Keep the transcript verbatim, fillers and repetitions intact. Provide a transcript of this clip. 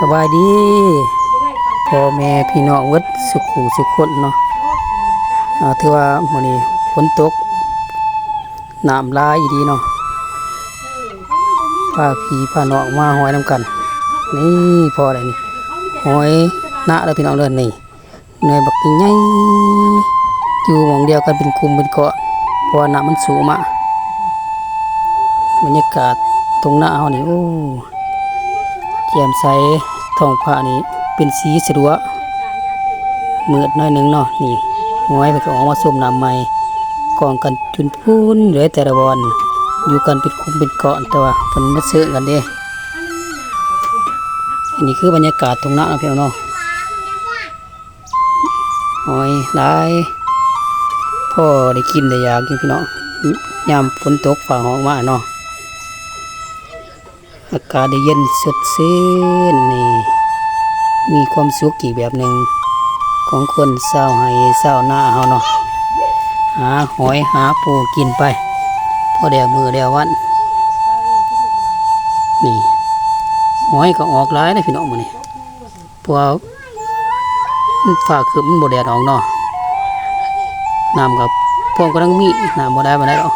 สบายดีพ่อแม่พี่น้องเบิดสุขูสุขคนเนาะ อ่า ถือว่ามื้อนี้ฝนตก น้ำหลายอีหลีเนาะ พาพี่พาน้องมาหอยนำกัน นี่ พอได้นี่ หอยนะเด้อพี่น้องเด้อ นี่ หน่วยบักใหญ่ อยู่หม่องเดียวกันเป็นกลุ่มเป็นก้อน เพราะว่าน้ำมันสูงมา บรรยากาศตรงหน้าเฮานี่ โอ้ แจ่มใส ท้องฟ้านี่เป็นสีสะดัว มืดหน่อยหนึ่งเนาะ นี่ หอยเพิ่นก็ออกมาส้มน้ำใหม่ กองกันจุนพูนเลยแต่ละบอน อยู่กันเป็นกลุ่มเป็นก้อน แต่ว่าเพิ่นมาเซิงกันเด้ อันนี้คือบรรยากาศตรงหน้าเนาะพี่น้องเนาะ หอยหลาย พอได้กินได้อยากอยู่พี่น้อง ยามฝนตกฟ้าฮ้องมาเนาะ อากาศได้เย็นสดชื่น นี่ มีความสุขอีกแบบหนึ่ง ของคนชาวไร่ชาวนาเฮาเนาะ หาหอยหาปูกินไป พอแดกมื้อแดกวัน นี่ หอยก็ออกหลายนะพี่น้องมื้อนี้ เพราะว่ามันฟ้าครึ้ม มันบ่แดดออกเนาะ น้ำก็พร้อมกำลังมี น้ำบ่ได้ปานใดดอก